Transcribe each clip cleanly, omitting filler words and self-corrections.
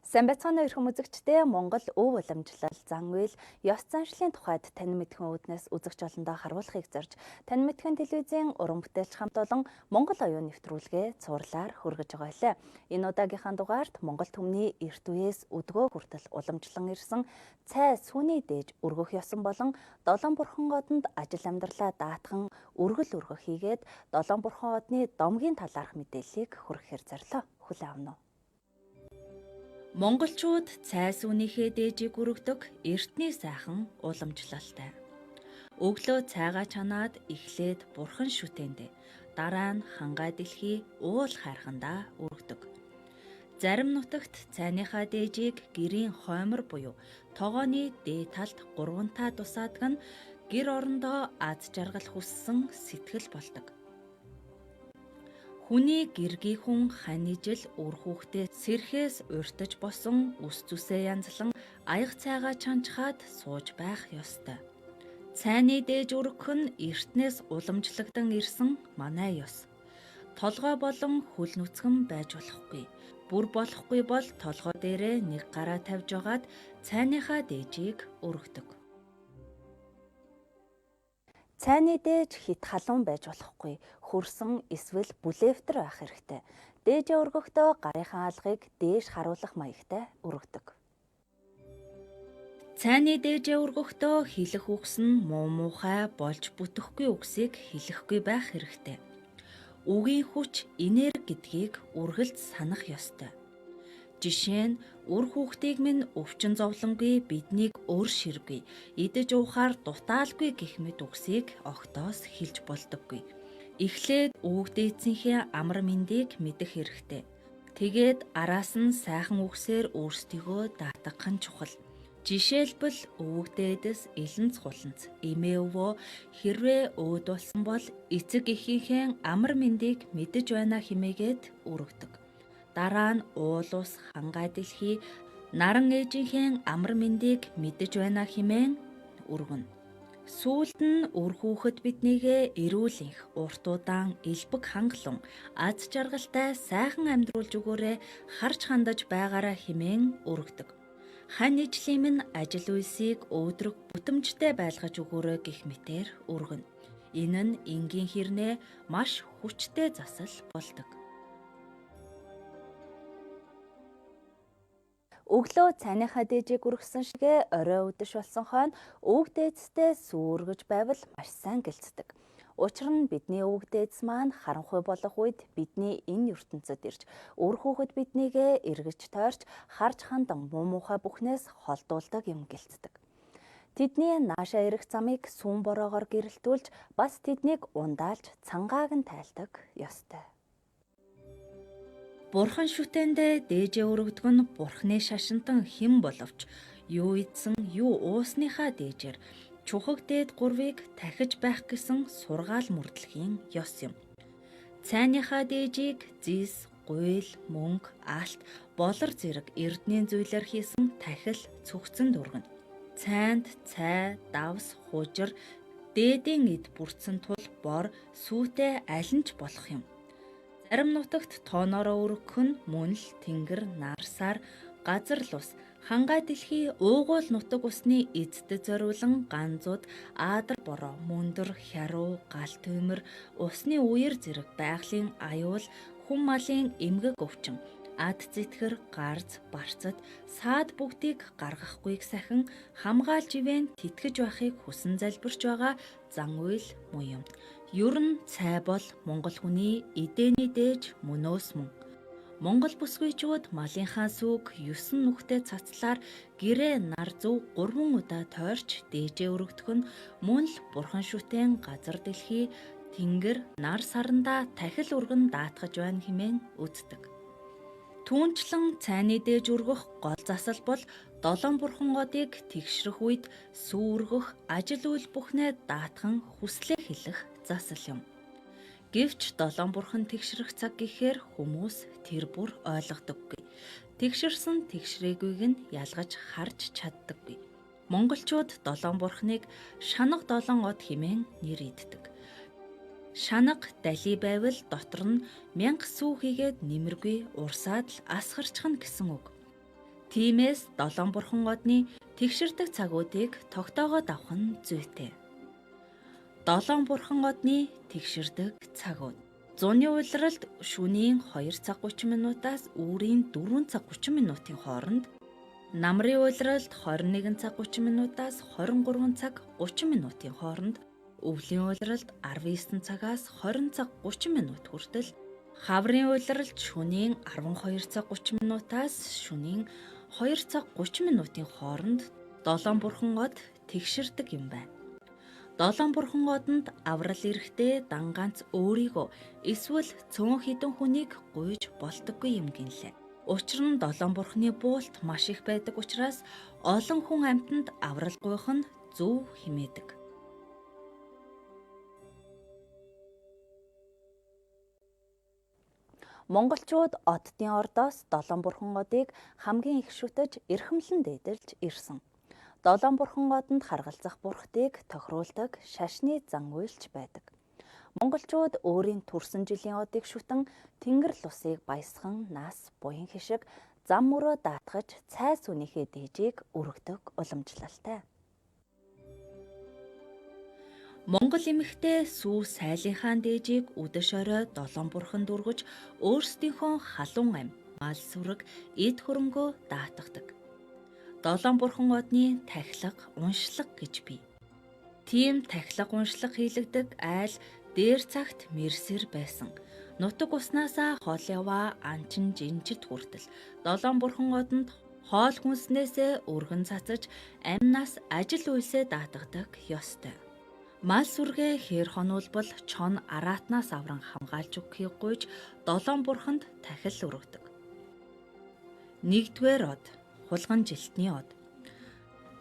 Сайн байцгаана уу эрхэм үзэгчдээ. Монгол өв уламжлал, зан үйл, ёс заншлын тухайд тань мэдхэн үүднээс үзэгч олондоо харуулахыг зорж тань мэдхэн телевизийн уран бүтээлч хамт олон Монгол оюун нэвтрүүлгээ цуурлаар хүргэж байгаа лээ. Энэ удаагийнхаа дугаарт Монгол түмний эрт үеэс өдгөө хүртэл уламжлан ирсэн цай сүүний дээж өргөх ёсон болон долоон бурхан одонд ажил амьдралаа даатхан өргөл өргөх хийгээд долоон бурхан одны домгийн талаарх мэдээллийг хүргэхээр зорилоо. Хүлээн авна уу? Монголчууд цай сүүнийхээ дээжийг өргөдөг эртний сайхан уламжлалтай. Өглөө цайгаа чанаад эхлээд бурхан шүтээндээ, дараа нь хангай дэлхий уул хайрхандаа өргөдөг. Зарим нутагт цайныхаа дээжийг гэрийн хоймор буюу тогооны дээд талд гурвантаа тусаадаг нь гэр орондоо аз жаргал хүссэн сэтгэл болдог. Хүний гэргий хүн хань ижил үр хүүхдээ сэрхээс урьтаж босон үс зүсээ янзлан аяга цайгаа чанчхаад сууж байх ёстой. Цайны дээж өргөх нь эртнээс уламжлагдан ирсэн манай ёс. Толгой болон хөл нүцгэн байж болохгүй. Бүр болохгүй бол толгой дээрээ нэг гараа тавьж байгаад цайныхаа дээжийг өргөдөг. Цайны дээж хит халуун байж болохгүй. Хөрсөн эсвэл бүлээвтер байх хэрэгтэй. Дээжээ өргөхдөө гарынхаа алгыг дээш харуулах маягтай өргөдөг. Цайны дээжээ өргөхдөө хэлэх үгс нь муу муухай болж бүтэхгүй үгсийг хэлэхгүй байх хэрэгтэй. Үгийн хүч энерги гэдгийг үргэлж санах ёстой. Жишээ нь үр хүүхдийг минь өвчин зовлонгүй биднийг өр ширгүй идэж уухаар дутаалгүй гэх мэт үгсийг огтоос хэлж болдоггүй. Эхлээд өвөг дээдсийнхээ амар мэндийг мэдэх хэрэгтэй. Тэгээд араас нь сайхан үгсээр өөрсдийгөө даатгах нь чухал. Жишээлбэл өвөг дээдэс элэнц гуланц эмээ өвөө хэрвээ өөд болсон бол эцэг эхийнхээ амар мэндийг мэдэж байна хэмээгээд өргөдөг. Дараа нь уул ус хангай дэлхий наран ээжийнхээ амар мэндийг мэдэж байна хэмээн өргөнө. Сүүлд нь үр хүүхэд биднийгээ эрүүл энх, урт удаан, элбэг хангалуун, аз жаргалтай сайхан амьдруулж өгөөрэй харж хандаж байгаарай хэмээн өргөдөг. Хань ижлийн минь ажил үйлсийг өөдрөг бүтэмжтэй байлгаж өгөөрэй гэх мэтээр өргөнө. Энэ нь энгийн хэрнээ маш хүчтэй засал болдог. Өглөө цайныхаа дээжийг өргөсөн шигээ орой үдэш болсон хойно өвөг дээдстэй сүү өргөж байвал маш сайн гэлцдэг. Учир нь бидний өвөг дээдс маань харанхуй болох үед бидний энэ ертөнцид ирж үр хүүхэд биднийгээ эргэж тойрч харж хандан муу муухай бүхнээс холдуулдаг юм гэлцдэг. Тэдний наашаа ирэх замыг сүүн бороогоор гэрэлтүүлж бас тэднийг ундаалж цангааг нь тайлдаг ёстой. Бурхан шүтээндээ дээжээ өргөдөг нь бурхны шашинтан хэн боловч юу идсэн юу уусныхаа дээжээр чухаг дээд гурвыг дахиж байх гэсэн сургаал мөрдлөгийн ёс юм. Цайныхаа дээжийг зис, гуйл, мөнгө, алт, болор зэрэг эрдний зүйлээр хийсэн тахил цөгцөнд өргөнө. Цайнд цай, давс, хужир, дээдийн эд бүрдсэн тул бор, сүүтэй аль нь ч болох юм. Зарим нутагт тооноороо өргөх нь мөн л тэнгэр, нар сар, газар лус, хангай дэлхий, уугуул нутаг усны эздэд зориулан ганзууд, аадар бороо, мөндөр, хяруу, гал туймар, усны үер зэрэг байгалийн аюул, хүн малын эмгэг өвчин, ад зэтгэр, гарз, барцад, саад бүгдийг гаргахгүйг сахин хамгаалж ивэн тэтгэж байхыг хүсэн залбирч байгаа зан үйл муу юм. Ер нь цай бол монгол хүний эдээний дээж мөнөөс мөн. Монгол бүсгүйчүүд малынхаа сүүг 9 нүхтэй цацлаар гэрээ нар зөв 3 удаа тойрч дээжээ өргөдөх нь мөн л бурхан шүтэн газар дэлхий тэнгэр нар сарандаа тахил өргөн даатгаж байна хэмээн үздэг. Түүнчлэн цайны дээж өргөх гол засал бол долоон бурхан одыг тэгшрэх үед сүү өргөх ажил үйл бүхнээ даатхан хүслээ хэлэх засал юм. Гэвч долоон бурхан тэгшрэх цаг гэхээр хүмүүс тэр бүр ойлгодоггүй. Тэгшэрсэн тэгшрээгүйг нь ялгаж харж чаддаггүй. Монголчууд долоон бурханыг шанаг долоон од хэмээн нэр иддэг. Шанаг дали байвал дотор нь 1000 сүү хийгээд нэмэргүй урсаад л асгарчих нь гэсэн үг. Тиймээс Долоон бурхан одны тэгшэрдэг цагуудыг тогтоогоод авах нь зүйтэй. Долоон бурхан одны тэгшэрдэг цагууд. Зуны улиралд шөнийн 2 цаг 30 минутаас үүрийн 4 цаг 30 минутын хооронд, намрын улиралд 21 цаг 30 минутаас 23 цаг 30 минутын хооронд, өвлийн улиралд 19 цагаас 20 цаг 30 минут хүртэл, хаврын улиралд шөнийн 12 цаг 30 минутаас шөнийн 2 цаг 30 минутын хооронд Долоон бурхан од тэгшэрдэг юм байна. Долоон бурхан одонд аврал эрэхтэй дан ганц өөрийгөө эсвэл цөөн хэдэн хүнийг гуйж болдоггүй юм гинлээ. Учир нь Долоон бурханы буулт маш их байдаг учраас олон хүн амьтанд аврал гуйх нь зөв хэмээдэг. Монголчууд оддын ордоос Долоон бурхан одыг хамгийн их шүтэж эрхэмлэн дээдэлж ирсэн. Долоон бурхан одонд харгалзах бурхтыг тохируулдаг шашны зан үйлч байдаг. Монголчууд өөрийн төрсөн жилийн одыг шүтэн тэнгэр лусыг баясган нас буян хишиг зам мөрөө даатгаж цай сүнийхээ дээжийг өргөдөг уламжлалтай. Монгол эмэгтэй сүү сайлынхаа дээжийг үдэш орой Долоон бурханд өргөж өөрсдийнхөө халуун ам, мал сүрэг, эд хөрөнгөө даатгадаг. Долоон бурхан одны тахилга, уншлага гэж бий. Тийм тахилга уншлага хийлэгдэг айл дээр цагт мэрсэр байсан. Нутаг уснаасаа хол яваа анчин жинчид хүртэл Долоон бурхан одонд хоол хүнснээсээ өргөн цацаж амнаас ажил үйлсээ даатгадаг ёстой. Мал сүргээ хээр хонуулбал чон араатнаас авран хамгаалж өгөхийг гуйж Долоон бурханд тахил өргөдөг. Нэгдүгээр од, хулган жилтний од.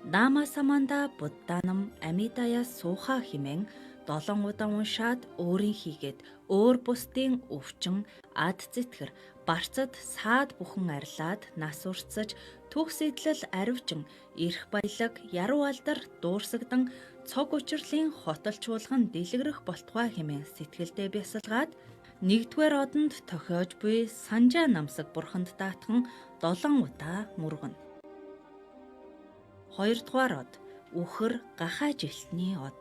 Нама саманда Будданам Амидая сууха хэмээн 7 удаа уншаад өөрийн хийгээд өөр бусдын өвчин, ад зэтгэр, барцад саад бүхэн арилаад нас уртсаж төгс эдлэл аривчин, эрх баялаг, яруу алдар дуурсагдан цог учирлын хотол чуулган дэлгэрэх болтугай хэмээн сэтгэлдээ бясалгаад нэгдүгээр одонд тохиож буй Санжаа намсаг бурханд даатхан 7 удаа мөргөнө. Хоёрдугаар од, үхэр гахаа жилтний од.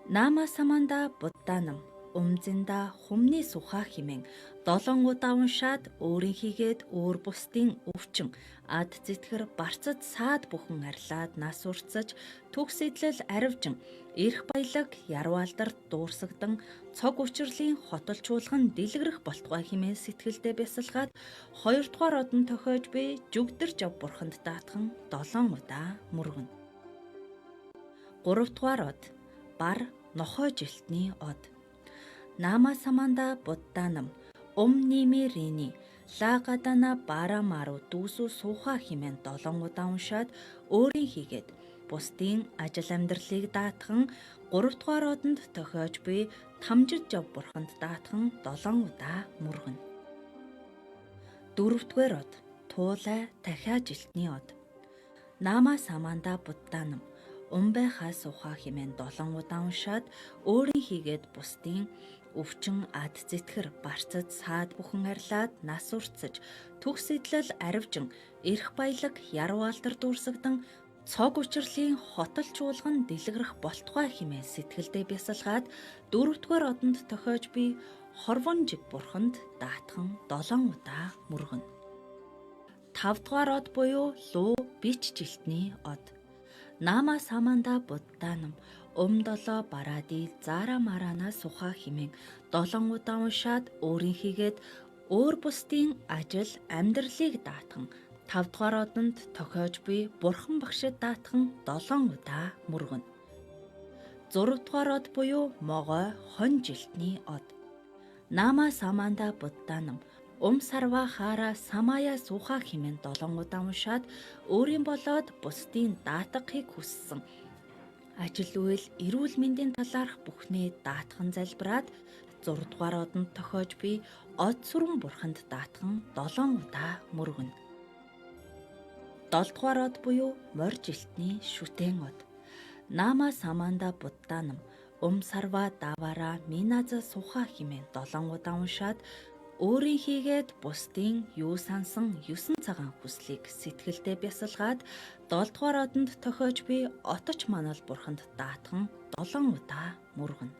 Нама саманда Будданам Умзинда хумны сухаа хэмээн 7 удаа уншаад өөрийн хийгээд өөр бусдын өвчин, ад зэтгэр, барцад саад бүхэн арилаад нас уртсаж төгс эдлэл аривжин, эрх баялаг, яруу алдар дуурсагдан цог учирлын хотол чуулган дэлгэрэх болтугай хэмээн сэтгэлдээ бясалгаад хоёрдугаар одон тохиож буй жүгдэр жав бурханд даатхан 7 удаа мөргөнө. Гуравдугаар од, бар нохой жилтний од. Нама саманда Будданам Ум ними рини Ла гадана бара мару дүүсүү сууха хэмээн 7 удаа уншаад өөрийн хийгээд бусдын ажил амьдралыг даатхан 3 дугаар одонд тохиож буй тамжид жав бурханд даатхан 7 удаа мөргөнө. Дөрөвдүгээр од, туулай дахиа жилтний од. Нама саманда Будданам Умбай хаа сухаа хэмээн 7 удаа уншаад өөрийн хийгээд бусдын өвчин, ад зэтгэр, барцад саад бүхэн арилаад нас уртсаж төгс эдлэл аривжин, эрх баялаг, яруу алдар дуурсагдан цог учирлын хотол чуулган дэлгэрэх болтугай хэмээн сэтгэлдээ бясалгаад дөрөвдүгээр одонд тохиож буй хорвон жиг бурханд даатхан 7 удаа мөргөнө. Тавдугаар од буюу луу бич жилтний од. Нама саманда Будданам Ум долоо баради зара марана сухаа хэмээн 7 удаа уншаад өөрийн хийгээд өөр бусдын ажил амьдралыг даатхан тавдугаар одонд тохиож буй бурхан багшид даатхан 7 удаа мөргөнө. 6 дугаар од буюу могой хон жилтний од. Нама саманда Будданам Ум сарва хаара самая сухаа хэмээн 7 удаа уншаад өөрийн болоод бусдын даатгахыг хүссэн ажил үйл эрүүл мэндийн талаарх бүхнээ даатхан залбираад 6 дугаар одонд тохиож буй од сүрэн бурханд даатхан 7 удаа мөргөнө. 7 дугаар од буюу морь жилтний шүтэн од. Нама саманда Будданам Ум сарва давара миназа сухаа хэмээн 7 удаа уншаад Өөрийн хийгээд бусдын юу сансан 9 цагаан хүслийг сэтгэлдээ бясалгаад 7 дугаар одонд тохиож би отож манал бурханд даатхан 7 удаа мөргөнө.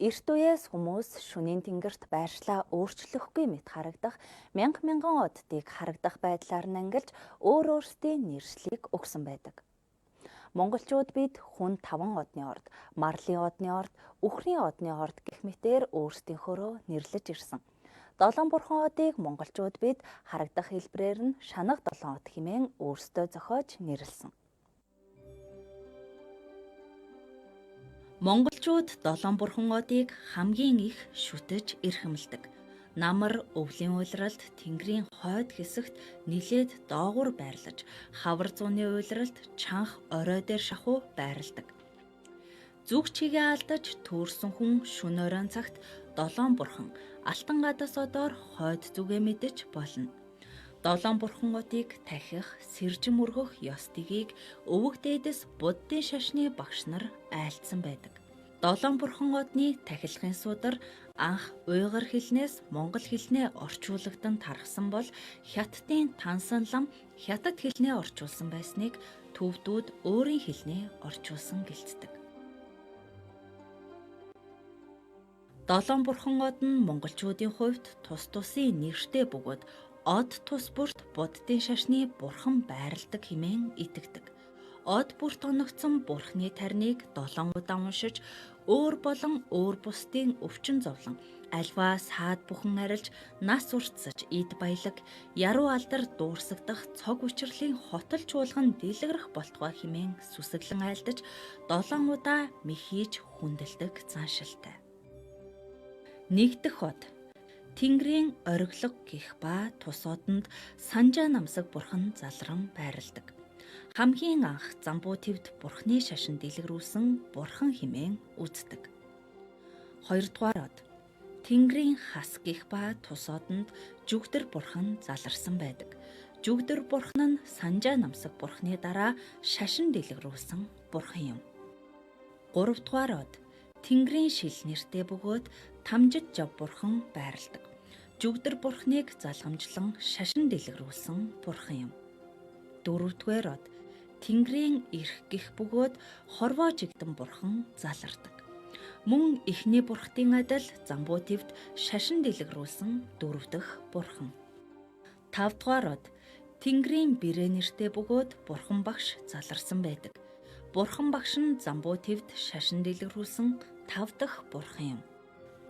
Эрт үеэс хүмүүс шөнийн тэнгэрт байршлаа өөрчлөхгүй мэт харагдах мянга мянган оддыг харагдах байдлаар нь ангилж өөр өөрсдийн нэршлийг өгсөн байдаг. Монголчууд бид хүн 5 одны орд, марлын одны орд, үхрийн одны орд гэх мэтээр өөрсдийнхөөрөө нэрлэж ирсэн. Долоон бурхан одыг монголчууд бид харагдах хэлбэрээр нь шанаг долоон од хэмээн өөрсдөө зохиож нэрлэсэн. Монголчууд долоон бурхан одыг хамгийн их шүтэж эрхэмлэдэг. Намар өвлийн улиралд Тэнгэрийн хойд хэсэгт нилээд доогуур байрлаж, хавар зууны улиралд чанх орой дээр шахуу байрладаг. Зүг чигээ алдаж төөрсөн хүн шөнө оройн цагт долоон бурхан алтан гадас одоор хойд зүгээ мэдэж болно. Долоон бурхан одыг тахих, сэржин мөргөх ёс тгийг өвөг дээдэс буддын шашны багш нар айлтсан байдаг. Долоон бурхан одны тахилгын судар анх уйгар хэлнээс монгол хэлнээ орчуулагдан тархсан бол Хятадын Тансанлам хятад хэлнээ орчуулсан байсныг төвдүүд өөрийн хэлнээ орчуулсан гэлцдэг. Долоон бурхан од нь монголчуудын хувьд тус тусын нэртэй бөгөөд од тус бүрт буддын шашны бурхан байрладаг хэмээн итгэдэг. Од бүрт оногдсон бурхны тарныг 7 удаа уншиж өөр болон өөр бусдын өвчин зовлон альва саад бүхэн арилж нас уртсаж эд баялаг яруу алдар дуурсагдах цог учирлын хотол чуулган дэлгэрэх болтугай хэмээн сүсэглэн айлдаж 7 удаа мэхийж хүндэлдэг заншилтай. Нэгдэх од Тэнгэрийн ориглого гих ба тус одонд Санжаа намсаг бурхан залран байрладаг. Хамгийн анх Замбуу твд бурхны шашин дэлгэрүүлсэн бурхан хэмээн үздэг. Хоёрдугаар од Тэнгэрийн хас гих ба тус одонд Жүгдэр бурхан заларсан байдаг. Жүгдэр бурхан нь Санжаа намсаг бурхны дараа шашин дэлгэрүүлсэн бурхан юм. Гуравдугаар од Тэнгэрийн шил нэртэй бөгөөд Тамжид жав бурхан байрладаг. Жүгдэр бурхныг залгамжлан шашин дэлгэрүүлсэн бурхан юм. Дөрөвдүгээр од Тэнгэрийн эрх гих бөгөөд хорвоо жигдэн бурхан залардаг. Мөн эхний бурхтын адил Замбуу твд шашин дэлгэрүүлсэн дөрөв дэх бурхан. Тавдугаар од Тэнгэрийн бэрээ нэртэй бөгөөд бурхан багш заларсан байдаг. Бурхан багш нь Замбуу твд шашин дэлгэрүүлсэн тав дахь бурхан юм.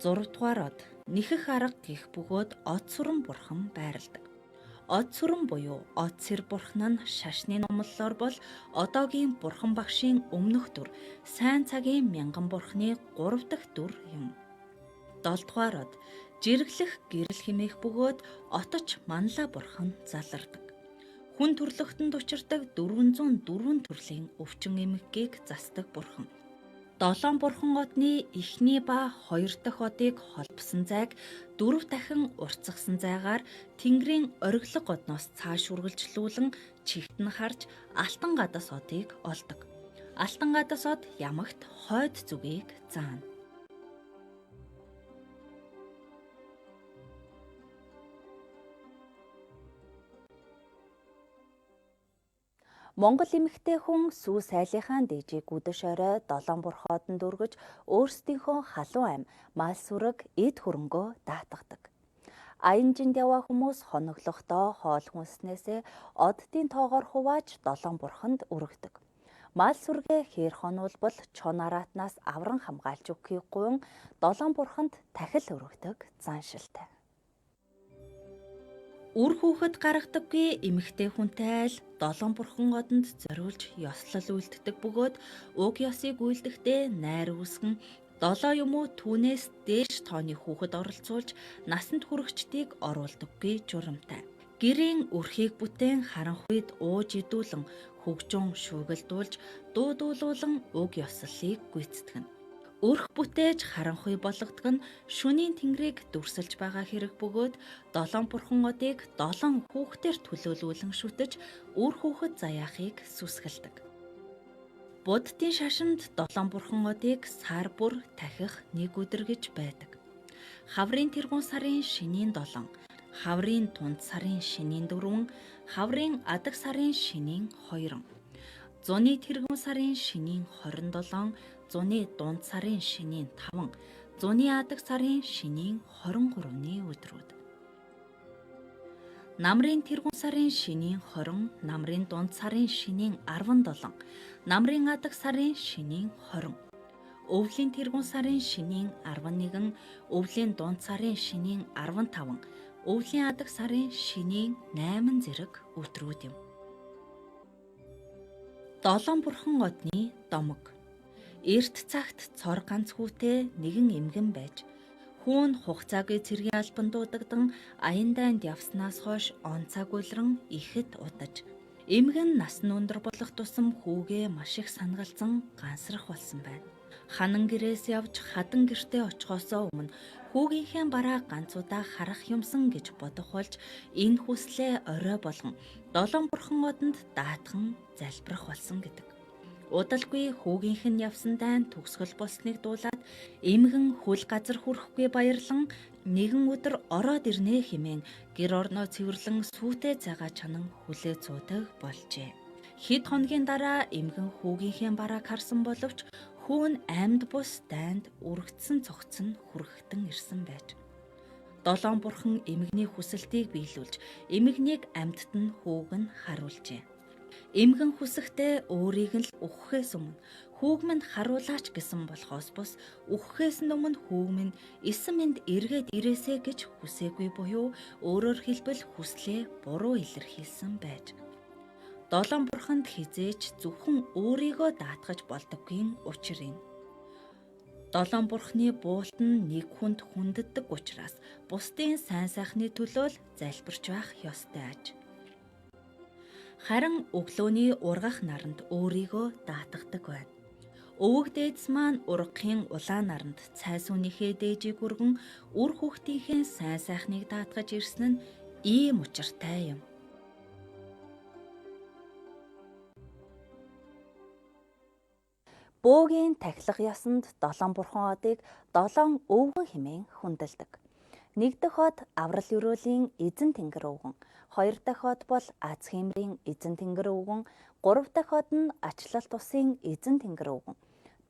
Зурвдугаар од Нэхэх арга гих бөгөөд од сүрэн бурхан байрладаг. Од сүрэн буюу од сэр бурхан нь шашны номлолоор бол одоогийн бурхан багшийн өмнөх дүр, сайн цагийн мянган бурханы 3 дахь дүр юм. 7 дугаар од жирэглэх гэрэл хэмээх бөгөөд оточ манлаа бурхан залардаг. Хүн төрлөختөнд учирдаг 404 төрлийн өвчин эмгэгийг засдаг бурхан. Долоон бурхан одны эхний ба хоёр дахь одыг холбосон зайг 4 дахин уртсгасан зайгаар Тэнгэрийн ориглого одноос цааш үргэлжлүүлэн чигт нь харж алтан гадас одыг олдог. Алтан гадас од ямагт хойд зүгийг заана. Монгол эмэгтэй хүн сүү сайлынхаа дээжийг үдэш орой долоон бурхоодонд өргөж өөрсдийнхөө халуун ам, мал сүрэг, эд хөрөнгөө даатгадаг. Аянжинд яваа хүмүүс хоноглохдоо хоол хүнснээсээ оддын тоогоор хувааж долоон бурханд өргөдөг. Мал сүргээ хээр хонуулбал чон араатнаас авран хамгаалж өгөхийг гуйн долоон бурханд тахил өргөдөг заншилтай. Үр хүүхэд гаргадаггүй эмэгтэй хүнтэй айл долоон бурхан одонд зориулж ёслол үйлддэг бөгөөд уг ёсыг үйлдэхдээ найр үүсгэн 7 юм уу түүнээс дээш тооны хүүхэд оролцуулж насанд хүрэгчдийг оруулдаггүй журамтай. Гэрийн өрхийг бүтээн харанхуйд ууж идүүлэн хөгжин шүүгэлдүүлж дуудуулуулан уг ёслолыг гүйцэтгэнэ. Өрх бүтээж харанхуй болгодог нь шөнийн тэнгэрийг дүрсэлж байгаа хэрэг бөгөөд долоон бурхан одыг долоон хүүхдээр төлөөлүүлэн шүтэж үр хүүхэд заяахыг сүсгэлдэг. Буддын шашинд долоон бурхан одыг сар бүр тахих нэг өдөр гэж байдаг. Хаврын тэргүүн сарын шинийн 7, хаврын тунд сарын шинийн 4, хаврын адаг сарын шинийн 2. Зуны тэргүүн сарын шинийн 27, зуны дунд сарын шинийн 5, зуны адаг сарын шинийн 23-ны өдрүүд. Намрын тэргүүн сарын шинийн 20, намрын дунд сарын шинийн 17, намрын адаг сарын шинийн 20. Өвлийн тэргүүн сарын шинийн 11, өвлийн дунд сарын шинийн 15, өвлийн адаг сарын шинийн 8 зэрэг өдрүүд юм. Долоон бурхан одны домог. Эрт цагт цор ганц хүүтэй нэгэн эмгэн байж хүүн хугацаагүй цэргийн албан дуудагдан аян дайнд явснаас хойш он цаг улиран ихэд удаж эмгэн нас нь өндөр болох тусам хүүгээ маш их санагалзан гансрах болсон байна. Ханан гэрээс явж хадан гэртээ очихоосоо өмнө хүүгийнхээ бараа ганц удаа харах юмсан гэж бодох болж энэ хүслээ орой болгон долоон бурхан одонд даатхан залбирах болсон гэдэг. Удалгүй хүүгийнх нь явсан дайн төгсгөл болсныг дуулаад эмгэн хөл газар хүрэхгүй баярлан нэгэн өдөр ороод ирнэ хэмээн гэр орноо цэвэрлэн сүүтэй цагаа чанан хүлээ цуудаг болжээ. Хэд хоногийн дараа эмгэн хүүгийнхээ барааг харсан боловч хүү нь амьд бус дайнд үргэцсэн цогц нь хүрхтэн ирсэн байж. Долоон бурхан эмгэний хүсэлтийг биелүүлж эмгэнийг амьдад нь хүүг нь харуулжээ. Эмгэн хүсэхдээ өөрийг нь л үхэхээс өмнө хүүг минь харуулаач гэсэн болохоос бус үхэхээс нь өмнө хүүг минь эсэн минь эргээд ирээсэ гэж хүсээгүй буюу өөрөөр хэлбэл хүслээ буруу илэрхийлсэн байж. Долоон бурханд хизээч зөвхөн өөрийгөө даатгаж болдоггүй учир юм. Долоон бурхны буулт нь нэг хүнд хүндддэг учраас бусдын сайн сайхны төлөө л залбирч байх ёстой аж. Харин өглөөний ургах наранд өөрийгөө даатгадаг байна. Өвөг дээдс маань ургахын улаан наранд цай сүүнийхээ дээжийг өргөн үр хүүхдийнхээ сайн сайхныг даатгаж ирсэн нь ийм учиртай юм. Бөөгийн тахилга ёсонд долоон бурхан одыг долоон өвгөн хэмээн хүндэлдэг. Нэг дэх од аврал ерөөлийн эзэн тэнгэр өвгөн, хоёр дахь од бол аз хиймрийн эзэн тэнгэр өвгөн, гурав дахь од нь ачлал тусын эзэн тэнгэр өвгөн,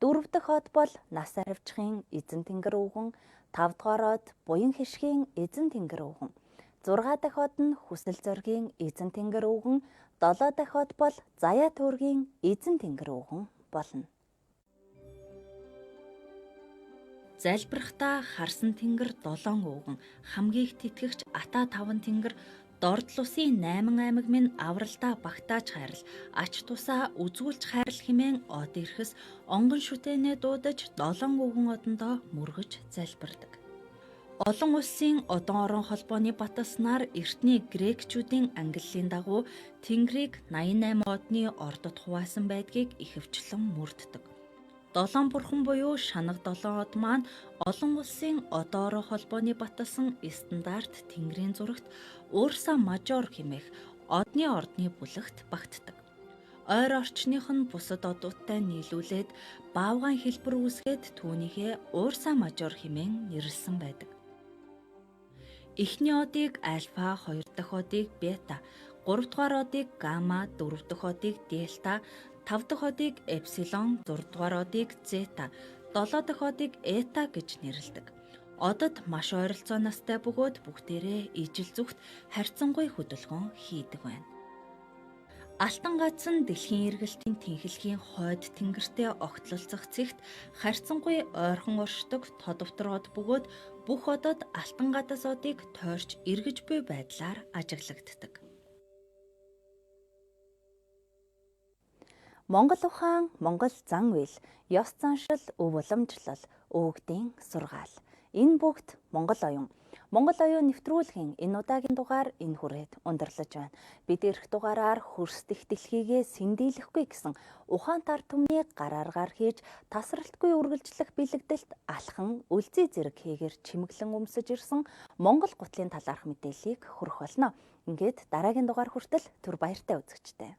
дөрөв дэх од бол нас аривчхын эзэн тэнгэр өвгөн, тав дугаар од буян хишгийн эзэн тэнгэр өвгөн, зургаа дахь од нь хүсэл зоригийн эзэн тэнгэр өвгөн, долоо дахь од бол заяа төөргийн эзэн тэнгэр өвгөн болно. Залбирахдаа харсан тэнгэр долоон өвгөн, хамгийн их тэтгэгч Ата таван тэнгэр, Дордол усын 8 аймаг минь авралдаа багтааж хайрл, ач тусаа үзүүлж хайрл хэмээн од ирэхэс онгон шүтэнээ дуудаж долоон өвгөн одондоо мөргөж залбирдаг. Олон улсын одон орон холбооны баталснаар эртний грекчүүдийн ангиллын дагуу тэнгэрийг 88 одны ордод хуваасан байдгийг ихэвчлэн мөрддөг. Долоон бурхан буюу шанаг долоон од маань олон улсын одон орон холбооны баталсан стандарт тэнгэрийн зурагт Урса Мажор хэмээх одны ордны бүлэгт багтдаг. Ойр орчных нь бусад одуудтай нийлүүлээд баавгайн хэлбэр үүсгээд түүнийхээ Урса Мажор хэмээн нэрлэсэн байдаг. Эхний одыг альфа, хоёр дахь одыг бета, гурав дугаар одыг гамма, дөрөв дэх одыг дельта, тав дахь одыг эпсилон, зураг дугаар одыг зета, долоо дахь одыг эта гэж нэрлэдэг. Одод маш ойролцоо настай бөгөөд бүгдээрээ ижил зүгт харьцангуй хөдөлгөөн хийдэг байна. Алтан гац нь дэлхийн эргэлтийн тэнхлэгийн хойд тэнгэртэй огтлолцох цэгт харьцангуй ойрхон оршдог тодвтор од бөгөөд бүх одод алтан гадас одыг тойрч эргэж буй байдлаар ажиглагддаг. Монгол ухаан, Монгол зан үйл, ёс заншил, өв уламжлал, өвөгдийн сургаал. Энэ бүгд Монгол оюун. Монгол оюун нэвтрүүлгийн энэ удаагийн дугаар энэ хүрээд өндөрлөж байна. Бид ирэх дугаараар хөрсдөх дэлхийгээ сэндийлэхгүй гэсэн ухаан тар түмний гар аргаар хийж тасралтгүй үргэлжлэх бэлэгдэлт алхан үлзий зэрэг хийгээр чимэглэн өмсөж ирсэн Монгол гутлын талаарх мэдээллийг хүргэх болно. Ингээд дараагийн дугаар хүртэл түр баяртай үзэгчтэй.